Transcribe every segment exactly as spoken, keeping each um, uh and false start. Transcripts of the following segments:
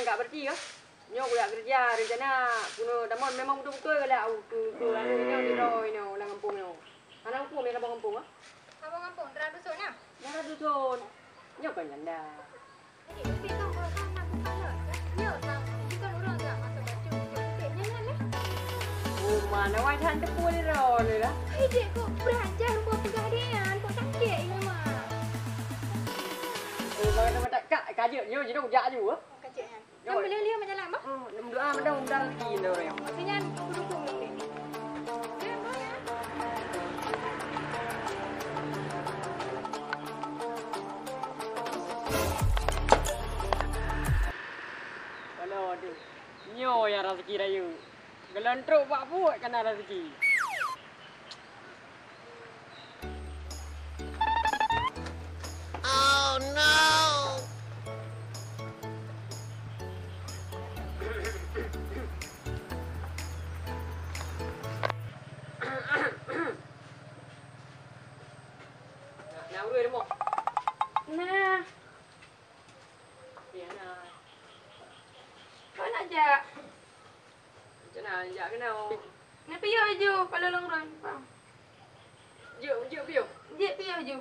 Enggak berarti ya. Nyoe kujak kerja, rencana bunoe tamon memang beutôi-beutôi galak utu-utu anu inoe di droe inoe lam gampông nyoe. Hana muphom ya saboh gampông ah. Saboh gampông, dara dusun ah? Dara dusun. Nyoe kon janda. Jadi, utik tu kalau kan nak buka lah. Nyoe kan, bukan orang agak masuk baju, utik-utik nyan lah, eh. Oh, mana wai than teupeu ni ro ni lah. Eh, dek, kok berajar kok peugah dek nyan, kok sakét ini mah. Oh, kalau tempat tak kak, kajut nyoe, jinoe jak ju ah. Oh, kajut nyan. Kan boleh lihat macam mana, bah? Oh, lem doa mudah-mudahan rezeki nyoe. Maksudnya, aku dukung nanti. Dia apa ya? Aduh. Nyoe nyang raseuki rayeuk. Geulon trok bak buet kana raseuki. Oh no! Nah, ureueng rumoh. Nah. Iya, nah. Kau nak jak? Macam mana jak keunoe? Nak piôh ju, kalau lôn rôn. Jeuet, jeuet piôh? Jeuet piôh ju.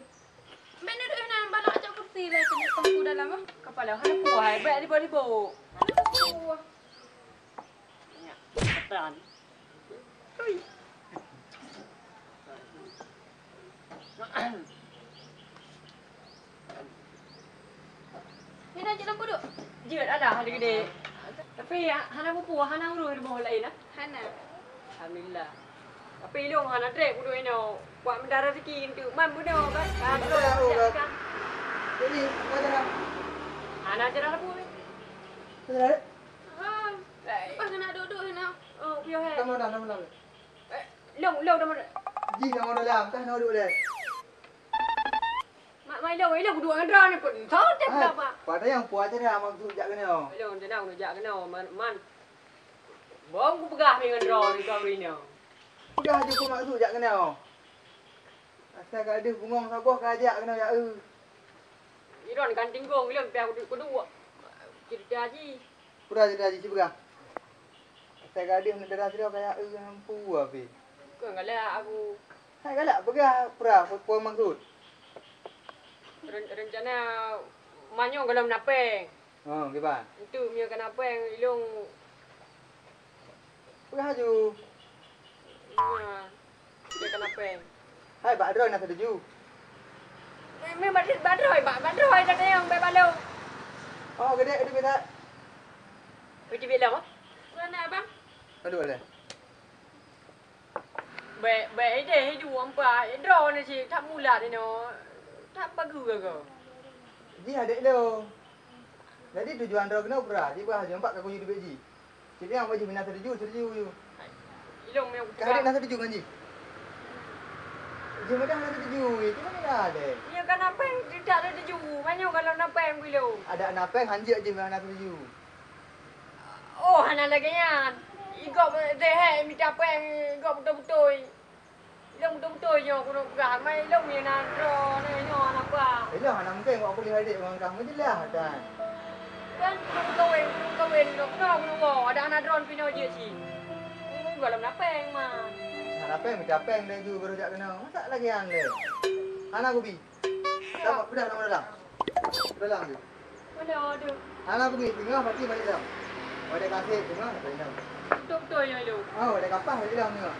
Meunan duduk na balak cok kursi lah, kena tunggu dalam ah. Kepala hana puas, baik libok-libok. Hana puas. Nyak, ketan. Ui. Ni dah cik lampu duk. Jeuet alah, adik-adik. Tapi ya, hana pupu, hana urus di bawah lain ah. Hana. Alhamdulillah. Tapi ilong hana trek kudu ino. Buat mendarah rezeki untuk man bunoe kan. Kan. Jadi, apa dah? Hana ajaran apa ni? Apa dah? Ha. Lepas kena duduk ni. Oh, piôh hai. Nama dah, nama dah. Eh, long, long nama dah. Ji nama dalam, kah nak duduk dah. Mak mai long, long duduk dengan dah ni pun. Entah dia kenapa. Pada yang puas je dah maksud jak kena. Long, tenang, jak kena. Man, man. Bong ku peugah mi ngon droe nyoe keu ureueng nyoe. Peugah ju ku maksud jak keunoe. Asai ka deuh bungong saboh ka jak keunoe ya eu. Iron kan tinggong ilon pih kuduek-kuduek. Cerita ji. Peugah cerita ji sipeugah. Asai ka deuh aneuk dara sidroe ka ya eu ngon pu api. Keu galak aku. Hai galak peugah peurah peue maksud. Ren-, rencana manyong golom napeng. Oh, kiban. Entu meunyoe kana péng ilong. Peugah laju. Nah, dia kana péng. Hai, bak droe na setuju. Meh, meh bak, bak droe, bak, bak droe dah tayang bak balong. Oh, gede, gede beda. Gede beda apa? Mana abang? Aduh, boleh. Bèk, bèk idéh iduek empat, droeneuh cit that mulat inoe, that bageue goe. Jih adék lôn. Jadi tujuan droe keunoe peue? Jipeugah laju empat ka kuyue teubiet jih. Cit nyang bak jih meunan setuju, setuju ju. Ilong meunyoe ka adék na setuju ngon jih. Jih meudah na setuju, itu kan ada deh. Iya kan na péng tidak setuju, banyak kalau na péng bilong. Ada na péng hanjeuet jih meudah na setuju. Oh, hana lagèe nyan. Igob dehek mita péng, igob beutôi-beutôi. Ilong beutôi-beutôi nyoe keuneuk peugah, mai ilong nyang na droe nyoe hana peugah. Ilong hana mungken wak kuliah adék urang kah meujeulaih tan. Kan keuneuk meukawen, keuneuk meukawen, keuneuk keunoe keuneuk woe, adak hana droe pih nyoe jeuet cit. Nyoe gohlom na péng man. Hana péng mita péng laju baru jak keunoe. Masa lagèe nyan lé? Hana kubi. Dah, udah, udah, udah. Udah lah, ambil. Udah, udah. Hana pergi, tengah mati balik dalam. Wadah kasih, tengah balik dalam. Betul-betul ya, Ilong. Ah, wadah kapah balik dalam tengah.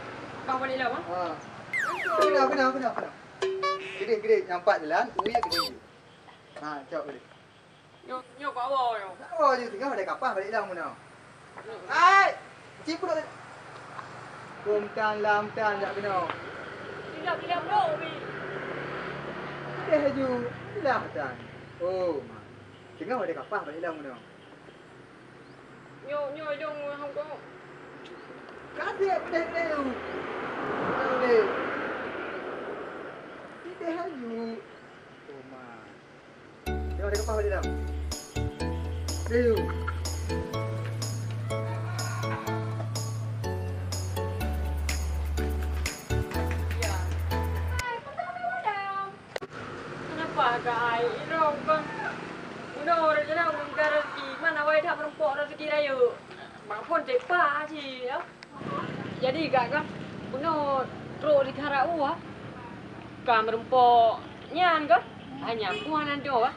Kapah balik dalam, ah? Ah. Betul. Kena, kena, kena, kena. Gede, gede, nampak jalan, uya gede. Ha, cok gede. Nyo, nyo, bawa, nyo. Bawa je, tengah wadah kapah balik dalam kena. Hai! Cipruk. Kumtan lamtan jak keunoe. Tidak, tidak, bro, Umi. Deh laju. Lah tan. Oh, ma. Singoh ada kapah bak ilong keunoe. Nyo, nyo, idong hong kong. Kasih, deh, deh. Deh. Deh laju. Oh, ma. Tengok, tengok, pah balik dah. Aduh. Kenapa agak air? Irong, bang. Udah, orang jalan, orang jalan, Awai that meurumpok rezeki rayeuk. Mak phon tepa cit, ya. Jadi, kak kan, bunoe trok di Kara Uwa. Ka meurumpok nyan kan? Hanya buah nan doh, ah.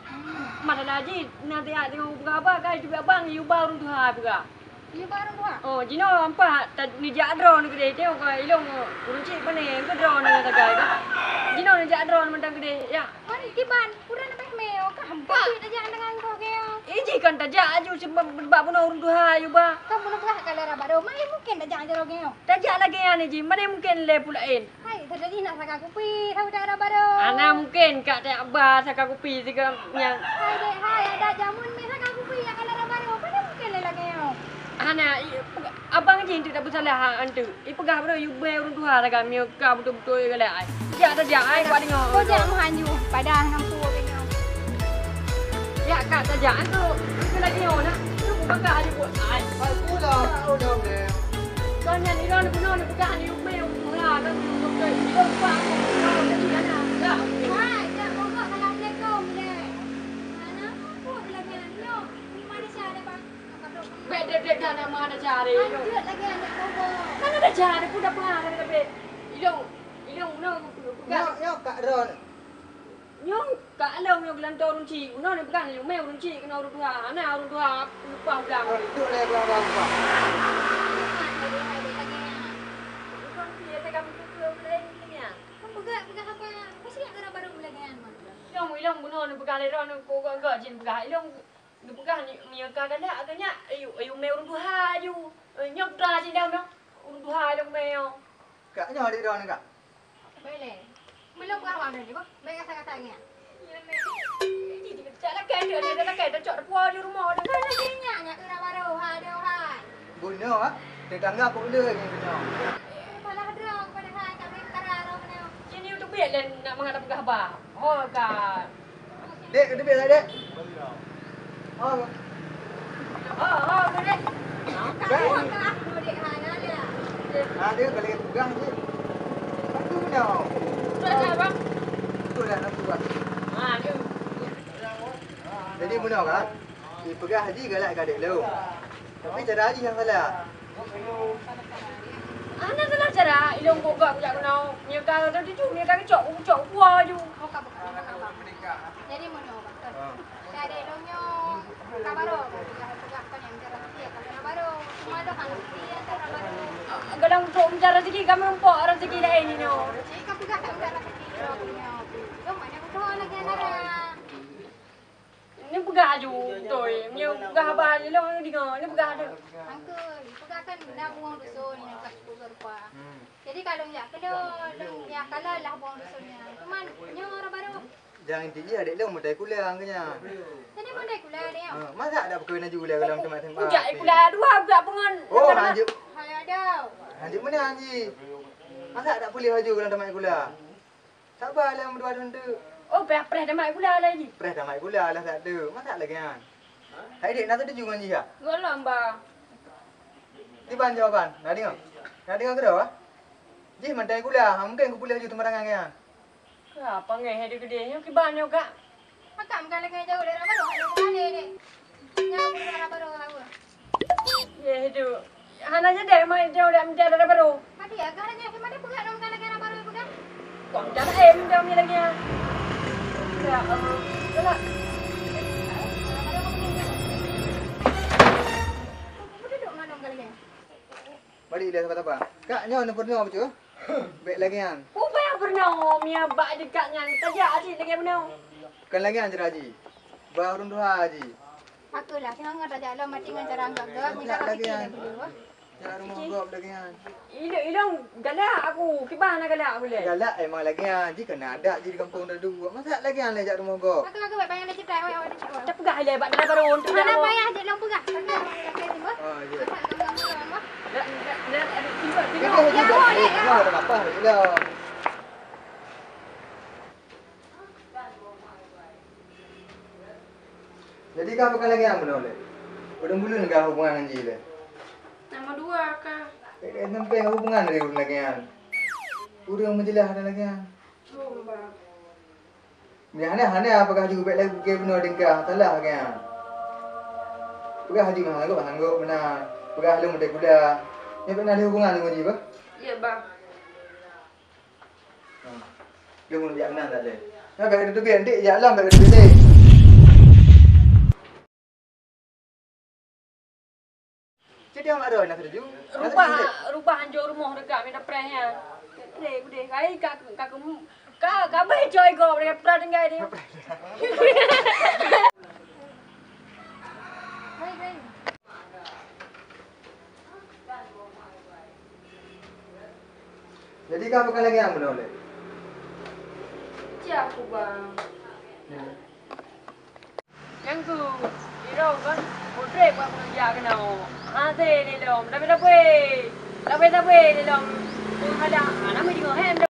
Masalah jih, na tiak tengok buka haba, ka itu abang, yue ba ureueng tuha buka. Yue ba ureueng tuha? Oh, jinoe ampat, ta-, neujak droeneuh keudeh, tengok ka ilong, ureueng chik pane, ke droeneuh sagai kan? Jinoe neujak droeneuh mantong keudeh, ya. Wan, kiban, kurang leubeh meo, ka hampa cit tajak dengan kau keo. Eh, jih kan tajak aju sebab, sebab bunoe ureueng tuha aju ba. Kan bunoe tuha ka lheueh raba doh, mana mungkin tajak aju lagèe nyoe? Tajak lagèe nyan jih, mana mungkin lé pula en. Hai, tadi nak saka kupi, saudara baru. Ana mungkin kak tajak ba saka kupi sigoe nyan. Hai, dek, hai, ada jamun meh saka kupi ya ka lheueh raba doh, mana mungkin lé lagèe nyoe? Hana, i-, abang jih enteuk tapeusalah, ha, enteuk. Ipeugah baroe yue bèe ureueng tuha taga meunyoe ka beutôi-beutôi galak ai. Jak tajak ai, kuat deungoe. Kau jak meuhanyu, padah ngampu bingung. Jak kak tajak tu, ke lagi nyoe nak. Tu peugah aja buat ai. Hai pula, kau dah boleh. Kau nyan ilong bunoe neupeugah yue bèe ureueng tuha kan beutôi. Ilong pak aku, kau jadi anak. Jak. Hai, jak mogok, assalamualaikum, dek. Mana aku lagi nyoe? Di mana sih ada, Bang? Bèk dep-dep dah nama ada cara tu. Lanjut lagi anak bobo. Kan ada cara pun dah pengarah tapi. Ilong, ilong, no, pegang. Nyoe, nyoe Kak Ron. Nyoe Kak Long, nyoe gelanto ureueng chik. Nyoe ni pegang, nyoe meh ureueng chik kena ureueng tuha. Nah, ureueng tuha lupa ulang. Oh, duduk lagi, ulang, ulang, ulang. Bukan dia, saya kan betul-betul lain ni, ya. Kan pegang, pegang apa? Pasti nak kena baru lagi, kan, Mak? Ilong, ilong, bunoe ni pegang lé Ron, kok gak-gak jin pegang. Ilong, Geupeugah ni, meunyoe ka galak, ka nyak, ayu, ayu mé ureueng tuha aju. Eh, nyoe putra cit dah, nyoe. Ureueng tuha aju mé nyoe. Kak, nyoe adik droeneuh, Kak? Boleh. Belum peugah awak tadi, boh. Baik kata-kata ngiak. Ya, Nek. Ini dia tak lakèe, dia, dia tak lakèe, dia cok depan di rumah, dia. Kan lagi nyak, nyak kena baru, ha, dia, hai. Bunoe, ah. Tetangga pok le nyoe bunoe. Eh, malah droe kepada hai, kami perkara droe bunoe. Ini untuk biar dan nak menghadap peugah bah. Oh, Kak. Dek, ka teubiet dah, Dek? Oh. Oh, oh, Dek. Dek. Ah, dia balik pegang je. Bantu benda. Betul tak, Bang? Betul dah, nak buat. Ah, dia. Jadi, benda, Kak? Ipeugah haji galak keu adék lôn. Tapi cara haji nyang salah. Hana salah cara, ilôn gok-gok kujak keunoe. Meunyoe ka rasa tuju, meunyoe ka geucok, geucok kuah aju. Oh, ka beutôi, ka beutôi. Jadi meunoe, Bang. Ha. Keu adék lôn nyoe, ka barô, ka peugah, peugah kon nyang cara kecil, ka barô. Cuma lôn hana bukti nyang cara barô. Kadang untuk mencari rezeki, ka meurumpok rezeki laén nyoe. Jadi ka peugah tak mencari rezeki, nyoe. Lôn banyak beutôi lagèe nara. Ni peugah aju, beutôi. Meunyoe peugah haba ilôn deungoe, ni peugah aju. Angkeu, peugah kan na buông dusun, na peugah sepuluh rupa. Hmm. Jadi, ka lôn jak keudroe, lôn jak kalon lah buông dusun nyan. Cuman, nyoe orang baru. Jangan tinggi adék lôn meutai kuliah angkeu nyan. Jadi, meutai kuliah adék nyoe? Ha, masa ada peue laju kuliah dalam tempat S M A? Kujak kuliah dua, kujak peungon. Oh, lanjut. Hai, ada. Lanjut mana, Anji? Masa ada kuliah laju dalam tempat kuliah? Sabar lah, meudoa dum tu. Oh, preh, preh tamat kuliah lah, Ji. Preh tamat kuliah lah, satu. Masa lagi nyan? Hai dek, na setuju ngon jih, ya? Gohlom, Bang. Kiban jawaban. Na deungoe? Na deungoe keudroe, ah? Jih mantai kuliah, ha, mungkin kuliah laju teumarangan nyan. Ka panggil hai dek keudeh, nyoe kiban nyoe, Kak. Makam ka lagèe jauh lé raba roh, ada bukan lé, dek. Nyoe bukan raba roh, raba. Yeh, itu. Hana jadi mai jauh dak mencari raba roh. Mati ya, ka lagèe, mati peugah dong, ka lagèe raba roh peugah. Kok mencari, eh, mencari lagi ya. Ya Allah, galak. Duduk mana ka lagèe? Balik dia sabar-sabar. Kak, nyoe ni peurunoe beutôi? Bèk lagèe nyan. Ubé peurunoe, mia bak dekat nyan. Tajak aji lagèe bunoe. Bukan lagèe nyan cara aji. Bah ureueng tuha aji. Aku lah, tengok ngon tajak lom mati ngon cara anggap gawat, ni tak lagèe nyan. Cara rumoh gob lagèe nyan. Ilong, ilong galak aku, kiban na galak boleh. Galak emang lagèe nyan. Ji kena adat ji di kampung dah dua. Masa lagèe nyan lé jak rumoh gob? Aku, aku bèk payah lé cetai, awak, awak ni cak. Tapi gah lé bak dalam baru untuk. Mana payah je lom peugah. Tapi awak ni lagèe ni, boh. Oh, ya. Masak kamu-kamu lom, boh. Dah, dah, dah, ada tiba, tiba. Dah, dah, dah, dah, dah, dah, dah, dah. Jadi ka bukan lagèe nyan bunoe lé. Ureueng buleuen ka hubungan ngon jih lé. Nama dua ka. Eh, eh, sampai hubungan dari ureueng lagèe nyan. Ureueng meujeulaih ada lagèe nyan. Hana, hana apakah jubek lagi bunoe deungka salah lagèe nyan. Peugah Haji meuhanggôp, hanggôp meunan. Peugah lôn maté kuda. Nyoe pernah ada hubungan lôn Haji, bah? Iya, bah. Hmm. Lôn jak meunan tak ada. Nah, baik ada teubiet, nanti jak lom baik ada teubiet. Jadi, awak ada nak terjun? Rubah, rubah anjur rumoh dekat minta preh nyan. Preh, udeh, kai ka, ka, ka, ka, ka bai coy go, mereka prah tinggai dia. Jadi, ka bukan lagi yang benar, Lek? Cik aku, Bang. Ya. Nyang tu, irong kan, putri buat pekerja kena. Ha, teh, ni dong. Tapi, tapi. Tapi, tapi, ni dong. Pun ada, ha, nama juga, hem.